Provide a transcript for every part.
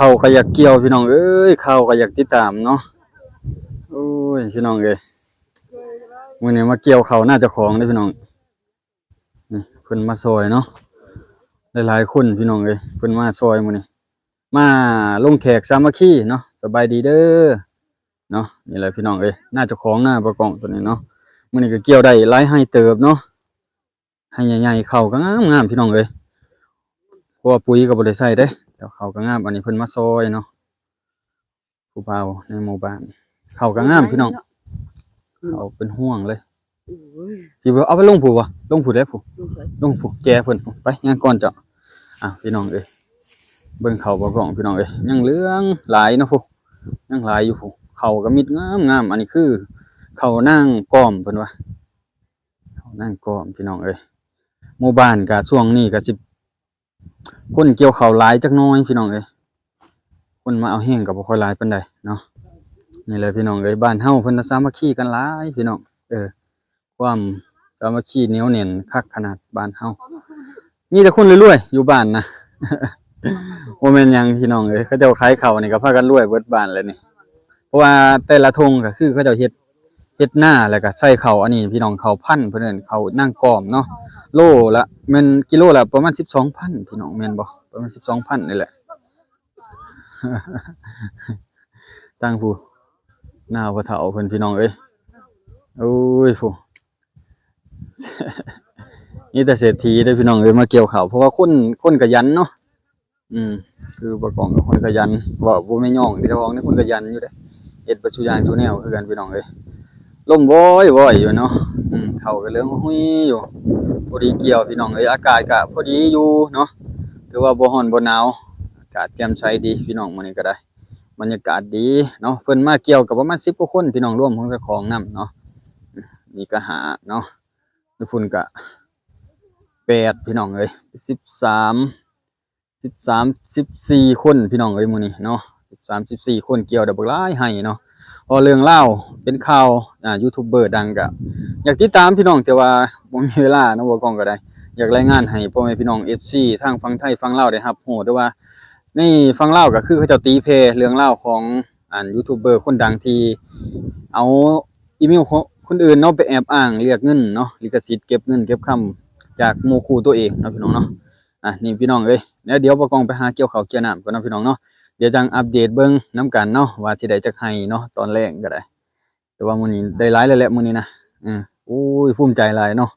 ເຂົ້າກໍຢາກກ່ຽວພີ່ນ້ອງເອີຍ ເຂົ້າກໍຢາກຕິດຕາມເນາະ. ໂອ້ຍ ພີ່ນ້ອງເອີຍ ມື້ນີ້ມາກ່ຽວເຂົ້ານາເຈົ້າຂອງເດ້ພີ່ນ້ອງ. ນີ້ເພິ່ນມາຊ່ອຍເນາະ ຫຼາຍໆຄົນພີ່ນ້ອງເອີຍ ເພິ່ນມາຊ່ອຍມື້ນີ້ ມາລົງແຂກສາມັກຄີເນາະ. ສະບາຍດີເດີເນາະ. ນີ້ແຫຼະພີ່ນ້ອງເອີຍ ນາເຈົ້າຂອງນາປາກອງຕົວນີ້ເນາະ. ມື້ນີ້ກໍກ່ຽວໄດ້ຫຼາຍໄຮ່ເຕີບເນາະ ໄຮ່ໃຫຍ່ໆ ເຂົ້າກໍງາມໆ ພີ່ນ້ອງເອີຍ ເພາະວ່າປຸ໋ຍກໍບໍ່ໄດ້ໃສ່ເດ້ ແຕ່ເຂົ້າກໍງາມ. ອັນນີ້ເພິ່ນມາຊ່ອຍເນາະ ຜູ້ບ່າວໃນໝູ່ບ້ານ. ເຂົ້າກໍງາມພີ່ນ້ອງ ເຂົ້າເປັນຮ່ວງເລີຍ. ໂອ້ຍ ພີ່ ເອົາໄປລົງຜູ້ບໍ່ ລົງຜູ້ໃດ໋ຜູ້ ລົງໃສ ລົງຜູ້ແຈເພິ່ນ ໄປຍ່າງກ່ອນເຈົ້າ. ອ່ະ ພີ່ນ້ອງເອີຍ ເບິ່ງເຂົ້າປາກອງພີ່ນ້ອງເອີຍ ຍັງເຫຼືອງຫຼາຍເນາະຜູ້ ຍັງຫຼາຍຢູ່ຜູ້. ເຂົ້າກໍມິດງາມໆ ອັນນີ້ຄືເຂົ້ານາງກອມເພິ່ນວ່າ ເຂົ້ານາງກອມພີ່ນ້ອງເອີຍ. ໝູ່ບ້ານກະຊ່ວງນີ້ກະຊິ ຄົນກ່ຽວເຂົ້າຫຼາຍຈັກໜ້ອຍພີ່ນ້ອງເອີຍ ຄົນມາເອົາແຮງກໍບໍ່ຄ່ອຍຫຼາຍປານໃດເນາະ. ນີ້ແຫຼະພີ່ນ້ອງເອີຍ ບ້ານເຮົາເພິ່ນສາມັກຄີກັນຫຼາຍພີ່ນ້ອງ ເອີ ຄວາມສາມັກຄີໜຽວແໜ້ນຄັກຂະໜາດບ້ານເຮົາ. ມີແຕ່ຄົນລວຍໆ ຢູ່ບ້ານນະ ບໍ່ແມ່ນຫຍັງພີ່ນ້ອງເອີຍ ເຂົາເຈົ້າຂາຍເຂົ້ານີ້ກໍພາກັນລວຍເບິດບ້ານແລ້ວນີ້. ເພາະວ່າແຕ່ລະຖົງກໍຄືເຂົາເຈົ້າເຮັດ ເຮັດນາ ແລ້ວກໍໃສ່ເຂົ້າອັນນີ້ພີ່ນ້ອງ ເຂົ້າພັນ ເພິ່ນເອີ້ນເຂົ້ານາງກອມເນາະ. ໂລລະແມ່ນ ກິໂລລະປະມານສິບສອງພັນ ພີ່ນ້ອງ ແມ່ນບໍ່ ປະມານສິບສອງພັນນີ້ແຫຼະ. ທາງຜູ້ ນາພໍ່ເຖົ້າເພິ່ນພີ່ນ້ອງເອີຍ ໂອ້ຍ ຜູ້ ມີແຕ່ເສດຖີເດ້ພີ່ນ້ອງເອີຍ ມາກ່ຽວເຂົ້າ ເພາະວ່າຄົນ ຄົນຂະຫຍັນເນາະ. ອືມ ຄືປາກອງກໍຄົນຂະຫຍັນ ເວົ້າບໍ່ແມ່ນຍ້ອງເດ້ ເຈົ້າຂອງນີ້ຄົນຂະຫຍັນຢູ່ເດ້ ເຮັດເບິດສູ່ຢ່າງສູ່ແນວຄືກັນພີ່ນ້ອງເອີຍ. ລົມວອຍໆຢູ່ເນາະ ອືມ ເຂົ້າກໍເຫຼືອງຫຸຍຢູ່. ພໍດີກ່ຽວພີ່ນ້ອງເອີຍ ອາກາດກໍພໍດີຢູ່ເນາະ ຖືວ່າບໍ່ຮ້ອນບໍ່ໜາວ ອາກາດແຈ່ມໃສດີພີ່ນ້ອງ ມື້ນີ້ກໍໄດ້ ບັນຍາກາດດີເນາະ. ເພິ່ນມາກ່ຽວກໍປະມານສິບກວ່າຄົນພີ່ນ້ອງ ລວມຂອງເຈົ້າຂອງນຳເນາະ ນີ້ກໍຫ້າເນາະ ຢູ່ພຸ້ນກໍແປດພີ່ນ້ອງເອີຍ ສິບສາມ ສິບສາມ ສິບສີ່ຄົນພີ່ນ້ອງເອີຍ ມື້ນີ້ເນາະ ສິບສາມ ສິບສີ່ຄົນ ກ່ຽວໄດ້ບັກຫຼາຍໄຮ່ເນາະ. ເພາະເລື່ອງລາວເປັນຂ່າວ ອ່າ ຢູທູບເບີດັງ ກະຢາກຕິດຕາມພີ່ນ້ອງ ແຕ່ວ່າບໍ່ມີເວລາເນາະ ບໍ່ກ້ອງກໍໄດ້ ຢາກລາຍງານໃຫ້ພໍ່ແມ່ພີ່ນ້ອງເອັຟຊີທາງຝັ່ງໄທຝັ່ງລາວໄດ້ຮັບຮູ້ ແຕ່ວ່າໃນຝັ່ງລາວກໍຄືເຂົາເຈົ້າຕີແຜ່ເລື່ອງລາວຂອງ ອັນ ຢູທູບເບີຄົນດັງທີ່ເອົາອີເມວຂອງຄົນອື່ນເນາະ ໄປແອບອ້າງລຽກເງິນເນາະ ລິຂະສິດ ເກັບເງິນເກັບຄຳຈາກໝູ່ຄູ່ຕົວເອງເນາະ ພີ່ນ້ອງເນາະ. ອ່ະ ນີ້ພີ່ນ້ອງເອີຍ ແລ້ວດຽວປາກອງໄປຫາກ່ຽວເຂົ້າກ່ຽວນ້ຳກ່ອນເນາະ ພີ່ນ້ອງເນາະ. ດຽວຈັ່ງອັບເດດເບິ່ງນຳກັນເນາະ ວ່າຊິໄດ້ຈັກໄຮ່ເນາະ ຕອນແລງກໍໄດ້ ແຕ່ວ່າມື້ນີ້ໄດ້ຫຼາຍແລ້ວແຫຼະ ມື້ນີ້ນະ. ເອີ ໂອ້ຍ ພູມໃຈຫຼາຍເນາະ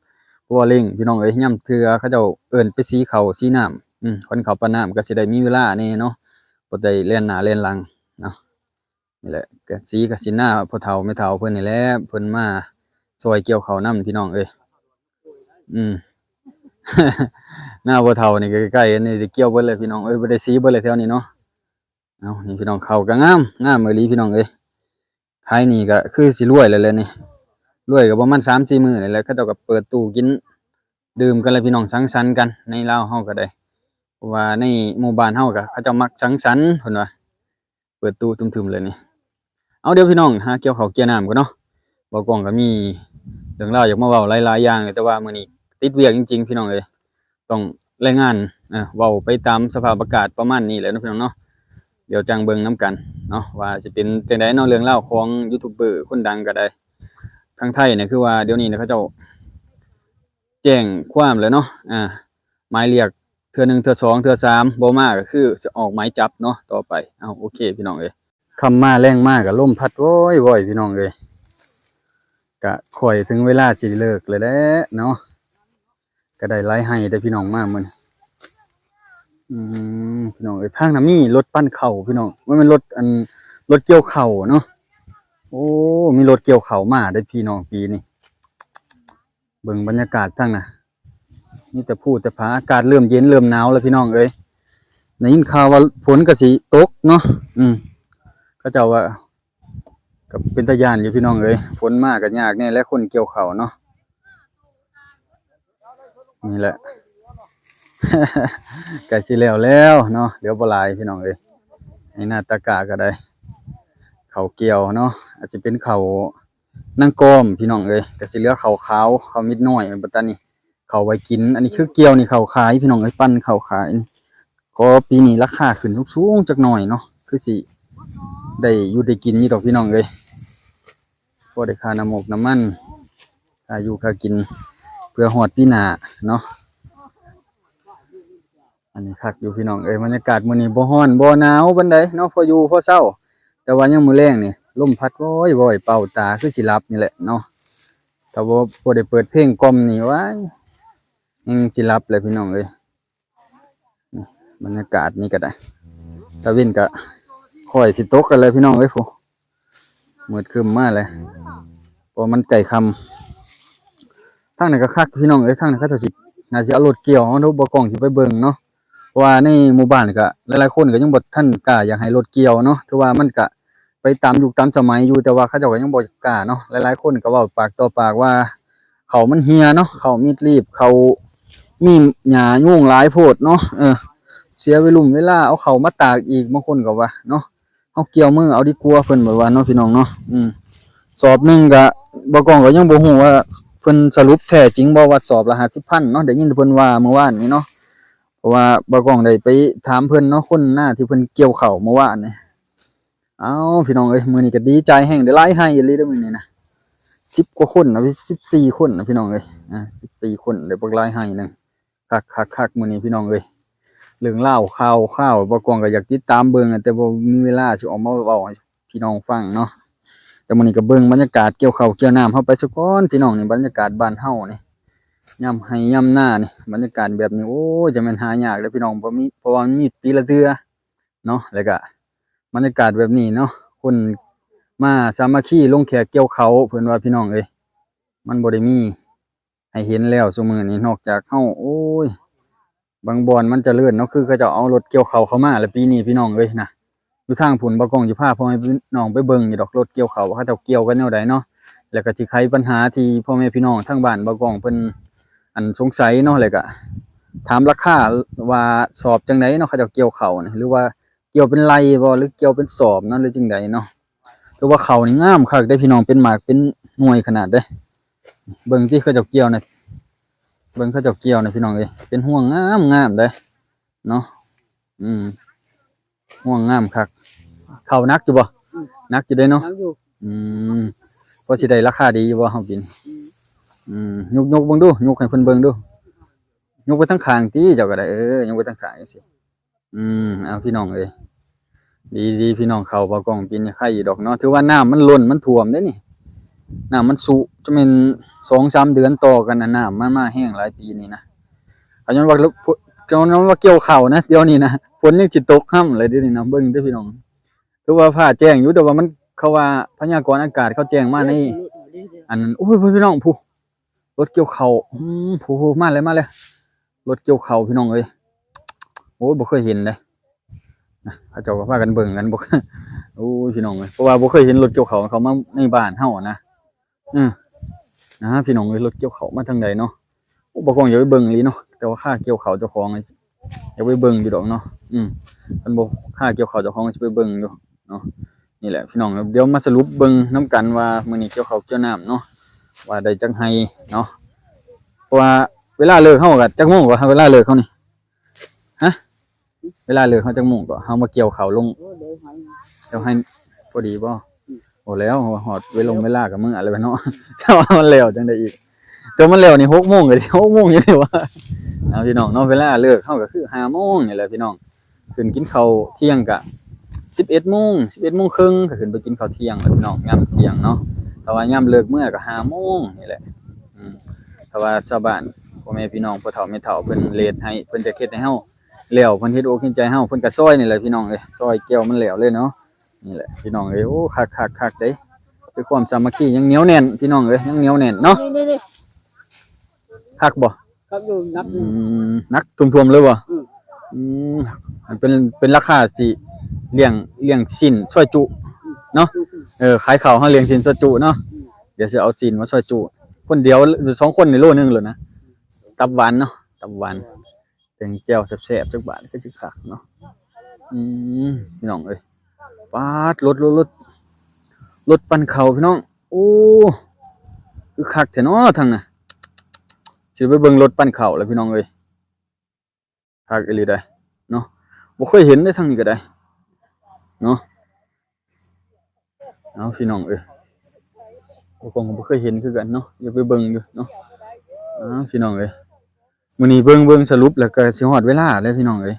ເພາະວ່າເລັ່ງພີ່ນ້ອງເອີຍ ຍາມເທື່ອເຂົາເຈົ້າເອີ້ນໄປສີເຂົ້າສີນ້ຳ ອືມ ຂົນເຂົ້າປັ້ນນ້ຳ ກໍຊິໄດ້ມີເວລາແດ່ເນາະ ບໍ່ໄດ້ແລ່ນໜ້າແລ່ນຫຼັງເນາະ. ນີ້ແຫຼະ ກໍສີກໍສີນາພໍ່ເຖົ້າແມ່ເຖົ້າເພິ່ນນີ້ແຫຼະ ເພິ່ນມາຊ່ອຍກ່ຽວເຂົ້ານຳ ພີ່ນ້ອງເອີຍ. ອືມ ນາພໍ່ເຖົ້ານີ້ກໍໃກ້ໆ ອັນນີ້ໄດ້ກ່ຽວເບິດແລ້ວ ພີ່ນ້ອງເອີຍ ບໍ່ໄດ້ສີເບິດແລ້ວແຖວນີ້ເນາະ. ເອົາ ນີ້ພີ່ນ້ອງ ເຂົ້າກໍງາມ ງາມອີ່ຫຼີ ພີ່ນ້ອງເອີຍ. ຂາຍນີ້ກໍຄືຊິລວຍແລ້ວແຫຼະນີ້ ລວຍກໍປະມານສາມສີ່ມື້ນີ້ແຫຼະ ເຂົາເຈົ້າກໍເປີດຕູ້ກິນດື່ມກັນແຫຼະ ພີ່ນ້ອງ ສັງສັນກັນ. ໃນລາວເຮົາກໍໄດ້ ເພາະວ່າໃນໝູ່ບ້ານເຮົາກໍເຂົາເຈົ້າມັກສັງສັນ ເພິ່ນວ່າ ເປີດຕູ້ຕຶມໆເລີຍນີ້. ເອົາ ດຽວພີ່ນ້ອງຫາກ່ຽວເຂົ້າກ່ຽວນ້ຳກ່ອນເນາະ ບໍ່ກ້ອງກໍມີເລື່ອງລາວຢາກມາເວົ້າຫຼາຍໆຢ່າງ ແຕ່ວ່າມື້ນີ້ຕິດວຽກຈິງໆ ພີ່ນ້ອງເອີຍ ຕ້ອງລາຍງານ ເອີ ເວົ້າໄປຕາມສະພາບອາກາດປະມານນີ້ແຫຼະເນາະ ພີ່ນ້ອງເນາະ. ດຽວຈັ່ງເບິ່ງນຳກັນເນາະ ວ່າຊິເປັນຈັ່ງໃດເນາະ ເລື່ອງລາວຂອງຢູທູບເບີຄົນດັງກໍໄດ້. ທາງໄທນີ້ຄືວ່າດຽວນີ້ເຂົາເຈົ້າແຈ້ງຄວາມແລ້ວເນາະ ອ່າ ໝາຍລຽກເທື່ອໜຶ່ງ ເທື່ອສອງ ເທື່ອສາມ ບໍ່ມາກໍຄືຈະອອກໝາຍຈັບເນາະ ຕໍ່ໄປ. ເອົາ ໂອເຄ ພີ່ນ້ອງເອີຍ ຄ່ຳມາແລງມາກໍລົມພັດວອຍໆ ພີ່ນ້ອງເອີຍ ກະຄ່ອຍເຖິງເວລາຊິເລີກແລ້ວແຫຼະເນາະ. ກໍໄດ້ຫຼາຍໄຮ່ເດ້ພີ່ນ້ອງມາມື້ນີ້. ອືມ ພີ່ນ້ອງເອີຍ ທາງນັ້ນມີລົດປັ່ນເຂົ້າ ພີ່ນ້ອງ ບໍ່ແມ່ນລົດ ອັນ ລົດກ່ຽວເຂົ້າເນາະ. ໂອ້ ມີລົດກ່ຽວເຂົ້າມາເດ້ພີ່ນ້ອງ ປີນີ້. ເບິ່ງບັນຍາກາດທາງໜ້າ ມີແຕ່ພູແຕ່ຜາ ອາກາດເລີ່ມເຢັນເລີ່ມໜາວແລ້ວ ພີ່ນ້ອງເອີຍ. ໄດ້ຍິນຂ່າວວ່າຝົນກໍຊິຕົກເນາະ. ອືມ ເຂົາເຈົ້າວ່າ ກໍເປັນຕາຢ້ານຢູ່ ພີ່ນ້ອງເອີຍ ຝົນມາກໍຍາກແດ່ແຫຼະ ຄົນກ່ຽວເຂົ້າເນາະ. ນີ້ແຫຼະ ໃກ້ຊິແລ້ວແລ້ວເນາະ ເຫຼືອບໍ່ຫຼາຍ ພີ່ນ້ອງເອີຍ. ໃນນາຕາກາກໍໄດ້ເຂົ້າກ່ຽວເນາະ ອາດຈະເປັນເຂົ້ານາງກອມ ພີ່ນ້ອງເອີຍ ກໍຊິເຫຼືອເຂົ້າຂາວ ເຂົ້າມິດນ້ອຍບັດຕານີ້ ເຂົ້າໄວ້ກິນ. ອັນນີ້ຄືກ່ຽວນີ້ເຂົ້າຂາຍ ພີ່ນ້ອງເອີຍ ປັ່ນເຂົ້າຂາຍນີ້. ຂໍປີນີ້ລາຄາຂຶ້ນສູງໆຈັກໜ້ອຍເນາະ ຄືຊິໄດ້ຢູ່ໄດ້ກິນຢູ່ດອກພີ່ນ້ອງເອີຍ ພໍໄດ້ຄ່ານ້ຳມົກນ້ຳມັນ ຄ່າຢູ່ຄ່າກິນ ເພື່ອຮອດປີໜ້າເນາະ. ອັນນີ້ຄັກຢູ່ພີ່ນ້ອງເອີຍ ບັນຍາກາດມື້ນີ້ບໍ່ຮ້ອນບໍ່ໜາວປານໃດເນາະ ພໍຢູ່ພໍເຊົາ ແຕ່ວ່າຍາມມື້ແລງນີ້ລົມພັດວອຍໆ ເປົ່າຕາຄືຊິຫຼັບນີ້ແຫຼະເນາະ ຖ້າບໍ່ ບໍ່ໄດ້ເປີດເພງກ່ອມນີ້ ວ້າຍ ແຮ່ງຊິຫຼັບແຫຼະພີ່ນ້ອງເອີຍ. ນີ້ ບັນຍາກາດນີ້ກໍໄດ້ ຕາເວັນກໍຄ່ອຍຊິຕົກກັນແລ້ວພີ່ນ້ອງເອີຍ ຜູ້ ມືດຄຶ້ມມາແລ້ວ ເພາະມັນໃກ້ຄ່ຳ. ທາງນັ້ນກໍຄັກພີ່ນ້ອງເອີຍ ທາງນັ້ນເຂົາເຈົ້າຊິ ໜ້າຊິເອົາລົດກ່ຽວເນາະ ບໍ່ກ້ອງຊິໄປເບິ່ງເນາະ ເພາະວ່າໃນໝູ່ບ້ານກໍຫຼາຍໆຄົນກໍຍັງບໍ່ທັນກ້າຢາກໃຫ້ລົດກ່ຽວເນາະ ຖືວ່າມັນກໍໄປຕາມຍຸກຕາມສະໄໝຢູ່ ແຕ່ວ່າເຂົາເຈົ້າກໍຍັງບໍ່ກ້າເນາະ ຫຼາຍໆຄົນກໍເວົ້າປາກຕໍ່ປາກວ່າ ເຂົ້າມັນເຫ່ຍເນາະ ເຂົ້າມິດລີບ ເຂົ້າມີຫຍ້າຍຸງຫຼາຍໂພດເນາະ ເອີ ເສຍເວລຸມເວລາ ເອົາເຂົ້າມາຕາກອີກ ບາງຄົນກໍວ່າເນາະ ເຮົາກ່ຽວມືເອົາດີກວ່າ ເພິ່ນວ່າເນາະ ພີ່ນ້ອງເນາະ. ອືມ ສອບໜຶ່ງກະ ບ່າວກ້ອງກໍຍັງບໍ່ຮູ້ວ່າເພິ່ນສະຫຼຸບແທ້ຈິງບໍ່ ວ່າສອບລະຫ້າສິບພັນເນາະ ໄດ້ຍິນແຕ່ເພິ່ນວ່າມື້ວານນີ້ເນາະ ເພາະວ່າບ່າວກ້ອງໄດ້ໄປຖາມເພິ່ນເນາະ ຄົນນາທີ່ເພິ່ນກ່ຽວເຂົ້າມື້ວານນີ້. ເອົ້າ ພີ່ນ້ອງເອີຍ ມື້ນີ້ກໍດີໃຈແຮງ ໄດ້ຫຼາຍໄຮ່ອີ່ຫຼີເດີ້ມື້ນີ້ນະ ສິບກວ່າຄົນນະ ສິບສີ່ຄົນນະ ພີ່ນ້ອງເອີຍ ອາ ສິບສີ່ຄົນ ໄດ້ບັກຫຼາຍໄຮ່ໜຶ່ງ ຄັກໆໆ ມື້ນີ້ພີ່ນ້ອງເອີຍ ເລື່ອງລາວຂ່າວຄາວ ບ່າວກ້ອງກໍຢາກຕິດຕາມເບິ່ງ ແຕ່ບໍ່ມີເວລາຊິອອກມາເວົ້າໃຫ້ພີ່ນ້ອງຟັງເນາະ. ແຕ່ມື້ນີ້ກໍເບິ່ງບັນຍາກາດກ່ຽວເຂົ້າກ່ຽວນ້ຳເຮົາໄປຊະກ່ອນ ພີ່ນ້ອງ ນີ້ບັນຍາກາດບ້ານເຮົານີ້ ຍາມໄຮ່ຍາມນານີ້ ບັນຍາກາດແບບນີ້ ໂອ້ຍ ຈະແມ່ນຫາຍາກເດີ້ພີ່ນ້ອງ ບໍ່ມີ ເພາະວ່າມັນມີປີລະເທື່ອ ເນາະ ແລ້ວກະບັນຍາກາດແບບນີ້ເນາະ ຄົນມາສາມັກຄີລົງແຂກກ່ຽວເຂົ້າ ເພິ່ນວ່າ ພີ່ນ້ອງເອີຍ ມັນບໍ່ໄດ້ມີໃຫ້ເຫັນແລ້ວຊຸມື້ນີ້ ນອກຈາກເຮົາ ໂອ້ຍ ບາງບ່ອນມັນຈະເລີນເນາະ ຄືເຂົາເຈົ້າເອົາລົດກ່ຽວເຂົ້າເຂົ້າມາແລ້ວປີນີ້ ພີ່ນ້ອງເອີຍນະ. ຢູ່ທາງພຸ້ນ ບ່າວກ້ອງຊິພາພໍ່ແມ່ພີ່ນ້ອງໄປເບິ່ງຢູ່ດອກ ລົດກ່ຽວເຂົ້າວ່າເຂົາເຈົ້າກ່ຽວກັນແນວໃດເນາະ ແລ້ວກໍຊິໄຂບັນຫາທີ່ພໍ່ແມ່ພີ່ນ້ອງທາງບ້ານບ່າວກ້ອງເພິ່ນ ອັນ ສົງໄສເນາະ ແລ້ວກະຖາມລາຄາວ່າສອບຈັ່ງໃດເນາະ ເຂົາເຈົ້າກ່ຽວເຂົ້ານີ້ ຫຼືວ່າກ່ຽວເປັນໄລ່ບໍ່ ຫຼືກ່ຽວເປັນສອບເນາະ ຫຼືຈັ່ງໃດເນາະ. ຖືວ່າເຂົ້ານີ້ງາມຄັກເດ້ພີ່ນ້ອງ ເປັນໝາກເປັນໜ່ວຍຂະໜາດເດ້. ເບິ່ງຕິເຂົາເຈົ້າກ່ຽວນະ ເບິ່ງເຂົາເຈົ້າກ່ຽວນະ ພີ່ນ້ອງເອີຍ ເປັນຮວງງາມໆເດ້ເນາະ. ອືມ ຮວງງາມຄັກ ເຂົ້າໜັກຢູ່ບໍ່? ອືມ ໜັກຢູ່ເດ້ເນາະ ໜັກຢູ່. ອືມ ພໍຊິໄດ້ລາຄາດີຢູ່ບໍ່ເຮົາກິນ? ອືມ ອືມ ຍົກ ຍົກເບິ່ງດູ ຍົກໃຫ້ເພິ່ນເບິ່ງດູ ຍົກໄປທາງຂ້າງຕິ ເຈົ້າກໍໄດ້ ເອີ ຍົກໄປທາງຂ້າງຈັ່ງຊີ້. ອືມ ເອົາ ພີ່ນ້ອງເອີຍ ດີໆ ພີ່ນ້ອງ ເຂົ້າບ່າວກ້ອງປີນີ້ໄຄຢູ່ດອກເນາະ ຖືວ່ານ້ຳມັນລົ້ນມັນຖ້ວມເດ້ນີ້ ນ້ຳມັນຊຸ ຈະແມ່ນສອງສາມເດືອນຕໍ່ກັນນະ ນ້ຳມັນມາແຮງຫຼາຍປີນີ້ນະ. ເຂົາຍ້ອນວ່າ ເຂົາຍ້ອນວ່າກ່ຽວເຂົ້ານະ ດຽວນີ້ນະ ຝົນຍັງຊິຕົກຫ້ຳເລີຍເດນີ້ນະ. ເບິ່ງເດີ້ພີ່ນ້ອງ ຖືວ່າຟ້າແຈ້ງຢູ່ ແຕ່ວ່າມັນ ເຂົາວ່າພະຍາກອນອາກາດເຂົາແຈ້ງມາໃນ ອັນນັ້ນ ໂອ້ຍ ພີ່ນ້ອງ ຜູ້ ລົດກ່ຽວເຂົ້າ ອືມ ຜູ້ ຜູ້ ມາແລ້ວ ມາແລ້ວ ລົດກ່ຽວເຂົ້າ ພີ່ນ້ອງເອີຍ ໂອ້ຍ ບໍ່ເຄີຍເຫັນເດ້ນະ. ເຂົາເຈົ້າກໍພາກັນເບິ່ງກັນ ບໍ່ ໂອ້ຍ ພີ່ນ້ອງເອີຍ ເພາະວ່າບໍ່ເຄີຍເຫັນລົດກ່ຽວເຂົ້າເຂົ້າມາໃນບ້ານເຮົານະ. ເອີ ນະ ພີ່ນ້ອງເອີຍ ລົດກ່ຽວເຂົ້າມາທາງໃດເນາະ. ໂອ້ ບ່າວກ້ອງຢາກໄປເບິ່ງອີ່ຫຼີເນາະ ແຕ່ວ່າຄາກ່ຽວເຂົ້າເຈົ້າຂອງ ຢາກໄປເບິ່ງຢູ່ດອກເນາະ. ອືມ ຄັນບໍ່ ຄາກ່ຽວເຂົ້າເຈົ້າຂອງ ຊິໄປເບິ່ງຢູ່ເນາະ. ນີ້ແຫຼະພີ່ນ້ອງ ດຽວມາສະຫຼຸບເບິ່ງນຳກັນວ່າມື້ນີ້ກ່ຽວເຂົ້າກ່ຽວນ້ຳເນາະ ວ່າໄດ້ຈັກໄຮ່ເນາະ. ເພາະວ່າເວລາເລີກເຮົາກໍ ຈັກໂມງກໍ ເວລາເລີກເຮົານີ້ ຮະ ເວລາເລີກເຮົາຈັກໂມງກໍ ເຮົາມາກ່ຽວເຂົ້າລົງ ໂອ້ ເລີກໄຮ່ ເຈົ້າໄຮ່ພໍດີບໍ່? ອືມ ໂອ້ ແລ້ວຮອດເວລົງເວລາກໍເມືອແລ້ວເນາະ. ແຕ່ວ່າມັນແລ້ວຈັ່ງໃດອີກ ແຕ່ມັນແລ້ວນີ້ຫົກໂມງກໍຊິຫົກໂມງຢູ່ນີ້ຫວາ. ເອົາ ພີ່ນ້ອງເນາະ ເວລາເລີກເຮົາກໍຄືຫ້າໂມງນີ້ແຫຼະພີ່ນ້ອງ ຂຶ້ນກິນເຂົ້າທ່ຽງກະສິບເອັດໂມງ ສິບເອັດໂມງເຄິ່ງ ກໍຂຶ້ນໄປກິນເຂົ້າທ່ຽງແລ້ວພີ່ນ້ອງ ຍາມທ່ຽງເນາະ. ຖ້າວ່າຍາມເລີກເມືອກໍຫ້າໂມງນີ້ແຫຼະ. ອືມ ຖ້າວ່າຊາວບ້ານ ພໍ່ແມ່ພີ່ນ້ອງ ພໍ່ເຖົ້າແມ່ເຖົ້າ ເພິ່ນເລດໃຫ້ ເພິ່ນຈະເຮັດໃຫ້ເຮົາແລ້ວ ເພິ່ນເຮັດອົກເຫັນໃຈເຮົາ ເພິ່ນກໍຊ່ອຍນີ້ແຫຼະພີ່ນ້ອງເອີຍ ຊ່ອຍກ່ຽວມັນແລ້ວເລີຍເນາະ. ນີ້ແຫຼະພີ່ນ້ອງເອີຍ ໂອ້ ຄັກໆໆເດ້ ຄືຄວາມສາມັກຄີຍັງໜຽວແໜ້ນພີ່ນ້ອງເອີຍ ຍັງໜຽວແໜ້ນເນາະ. ນີ້ໆໆ ຄັກບໍ່? ຄັກຢູ່ ໜັກຢູ່. ອືມ ໜັກຖ້ວມໆເລີຍບໍ່? ອືມ ອືມ ມັນເປັນ ເປັນລາຄາຊິລ້ຽງ ລ້ຽງຊີ້ນຊອຍຈຸເນາະ. ເອີ ຂາຍເຂົ້າເຮົາລ້ຽງຊີ້ນຊອຍຈຸເນາະ. ອືມ ດຽວຊິເອົາຊີ້ນມາຊອຍຈຸ ຄົນດຽວ ສອງຄົນນີ້ໂລໜຶ່ງໂລດນະ. ຕັບຫວານເນາະ ຕັບຫວານ ແກງແຈ່ວແຊບໆ ຈັກບາດຄືຊິຄັກເນາະ. ອືມ ພີ່ນ້ອງເອີຍ ປາດ ລົດ ລົດ ລົດ ລົດປັ່ນເຂົ້າພີ່ນ້ອງ. ໂອ້ ຄືຄັກແທ້ເນາະທາງນະ ຊິໄປເບິ່ງລົດປັ່ນເຂົ້າແລ້ວພີ່ນ້ອງເອີຍ. ຄັກອີ່ຫຼີໃດ໋ເນາະ. ບໍ່ເຄີຍເຫັນເດ້ ທາງນີ້ກໍໄດ້ເນາະ. ເອົາ ພີ່ນ້ອງເອີຍ ເຮົາກໍບໍ່ເຄີຍເຫັນຄືກັນເນາະ ຢາກໄປເບິ່ງຢູ່ເນາະ. ເອົາ ພີ່ນ້ອງເອີຍ ມື້ນີ້ເບິ່ງ ເບິ່ງສະຫຼຸບແລ້ວກໍຊິຮອດເວລາແລ້ວ ພີ່ນ້ອງເອີຍ.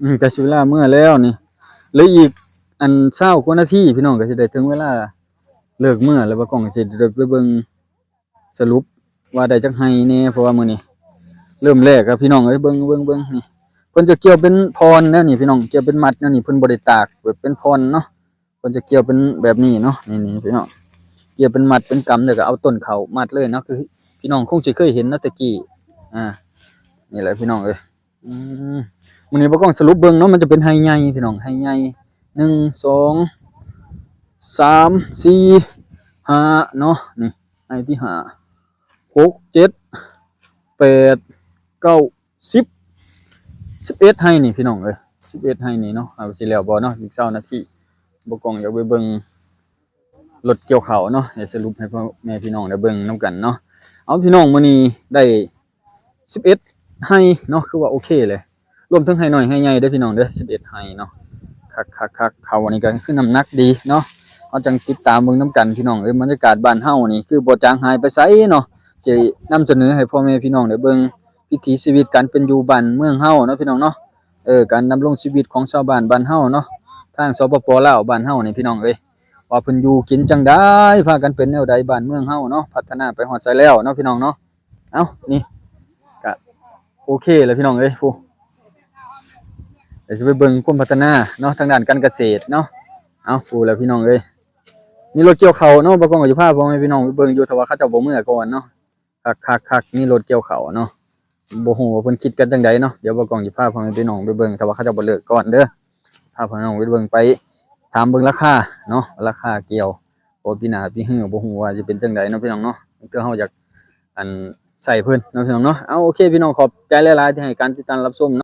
ອືມ ກໍຊິເວລາເມືອແລ້ວນີ້ ເຫຼືອອີກອັນຊາວກວ່ານາທີ ພີ່ນ້ອງ ກໍຊິໄດ້ເຖິງເວລາເລີກເມືອແລ້ວ ບ່າວກ້ອງກໍຊິໄດ້ໄປເບິ່ງ ສະຫຼຸບວ່າໄດ້ຈັກໄຮ່ແດ່ ເພາະວ່າມື້ນີ້ເລີ່ມແລກ ພີ່ນ້ອງເອີຍ. ເບິ່ງ ເບິ່ງ ເບິ່ງ ນີ້ ເພິ່ນຈະກ່ຽວເປັນທ່ອນແນວນີ້ ພີ່ນ້ອງ ກ່ຽວເປັນມັດແນວນີ້ ເພິ່ນບໍ່ໄດ້ຕາກແບບເປັນທ່ອນເນາະ. ເພິ່ນຈະກ່ຽວເປັນແບບນີ້ເນາະ ນີ້ໆ ພີ່ນ້ອງ ກ່ຽວເປັນມັດເປັນກຳ ແລ້ວກໍເອົາຕົ້ນເຂົ້າມັດເລີຍເນາະ. ຄື ພີ່ນ້ອງຄົງຊິເຄີຍເຫັນເນາະ ແຕ່ກີ້ ອ່າ ນີ້ແຫຼະ ພີ່ນ້ອງເອີຍ. ອືມ ມື້ນີ້ບ່າວກ້ອງສະຫຼຸບເບິ່ງເນາະ ມັນຈະເປັນໄຮ່ໃຫຍ່ ພີ່ນ້ອງ ໄຮ່ໃຫຍ່ ໜຶ່ງ ສອງ ສາມ ສີ່ ຫ້າເນາະ. ນີ້ໄຮ່ທີຫ້າ ຫົກ ເຈັດ ແປດ ເກົ້າ ສິບ ສິບເອັດໄຮ່ນີ້ ພີ່ນ້ອງເອີຍ ສິບເອັດໄຮ່ນີ້ເນາະ. ເຮົາຊິແລ້ວບໍ່ເນາະ ອີກຊາວນາທີ ບ່າວກ້ອງຢາກໄປເບິ່ງ ລົດກ່ຽວເຂົ້າເນາະ ໃຫ້ສະຫຼຸບໃຫ້ພໍ່ແມ່ພີ່ນ້ອງໄດ້ເບິ່ງນຳກັນເນາະ. ເອົາ ພີ່ນ້ອງ ມື້ນີ້ໄດ້ສິບເອັດໄຮ່ເນາະ ຄືວ່າໂອເຄເລີຍ ລວມເຖິງໄຮ່ນ້ອຍໄຮ່ໃຫຍ່ເດີ ພີ່ນ້ອງເດີ ສິບເອັດໄຮ່ເນາະ. ຄັກໆໆ ເຂົ້ານີ້ກໍຄືນ້ຳໜັກດີເນາະ. ເຮົາຈັ່ງຕິດຕາມເບິ່ງນຳກັນ ພີ່ນ້ອງເອີຍ. ບັນຍາກາດບ້ານເຮົານີ້ຄືບໍ່ຈາງຫາຍໄປໃສເນາະ ຈະນຳສະເໜີໃຫ້ພໍ່ແມ່ພີ່ນ້ອງໄດ້ເບິ່ງ ວິຖີຊີວິດການເປັນຢູ່ບ້ານເມືອງເຮົາເນາະ ພີ່ນ້ອງເນາະ. ເອີ ການດຳລົງຊີວິດຂອງຊາວບ້ານບ້ານເຮົາເນາະ ທາງ ສປປ ລາວ ບ້ານເຮົານີ້ ພີ່ນ້ອງເອີຍ ວ່າເພິ່ນຢູ່ກິນຈັ່ງໃດ ພາກັນເປັນແນວໃດ ບ້ານເມືອງເຮົາເນາະ ພັດທະນາໄປຮອດໃສແລ້ວເນາະ ພີ່ນ້ອງເນາະ. ເອົ້າ ນີ້ກະໂອເຄແລ້ວ ພີ່ນ້ອງເອີຍ ຜູ້ ດຽວຊິໄປເບິ່ງຄວາມພັດທະນາເນາະ ທາງດ້ານການກະເສດເນາະ. ເອົ້າ ຜູ້ແລ້ວ ພີ່ນ້ອງເອີຍ ມີລົດກ່ຽວເຂົ້າເນາະ ບ່າວກ້ອງກໍຊິພາພໍ່ແມ່ພີ່ນ້ອງໄປເບິ່ງຢູ່ ຖ້າວ່າເຂົາເຈົ້າບໍ່ເມືອກ່ອນເນາະ. ຄັກໆໆ ມີລົດກ່ຽວເຂົ້າເນາະ ບໍ່ຮູ້ວ່າເພິ່ນຄິດກັນຈັ່ງໃດເນາະ. ດຽວບ່າວກ້ອງຊິພາພໍ່ແມ່ພີ່ນ້ອງໄປເບິ່ງ ຖ້າວ່າເຂົາເຈົ້າບໍ່ເລີກກ່ອນເດີ ພາພໍ່ແມ່ພີ່ນ້ອງໄປເບິ່ງ ໄປຖາມເບິ່ງລາຄາເນາະ ລາຄາກ່ຽວ ເພາະວ່າປີໜ້າປີຮື ບໍ່ຮູ້ວ່າຊິເປັນຈັ່ງໃດເນາະ ພີ່ນ້ອງເນາະ. ເທື່ອເຮົາຢາກ ອັນ ໃຊ້ເພິ່ນເນາະ ພີ່ນ້ອງເນາະ. ເອົາ ໂອເຄ ພີ່ນ້ອງ ຂອບໃຈຫຼາຍໆ ທີ່ໃຫ້ການຕິດຕາມຮັບຊົມເນາະ.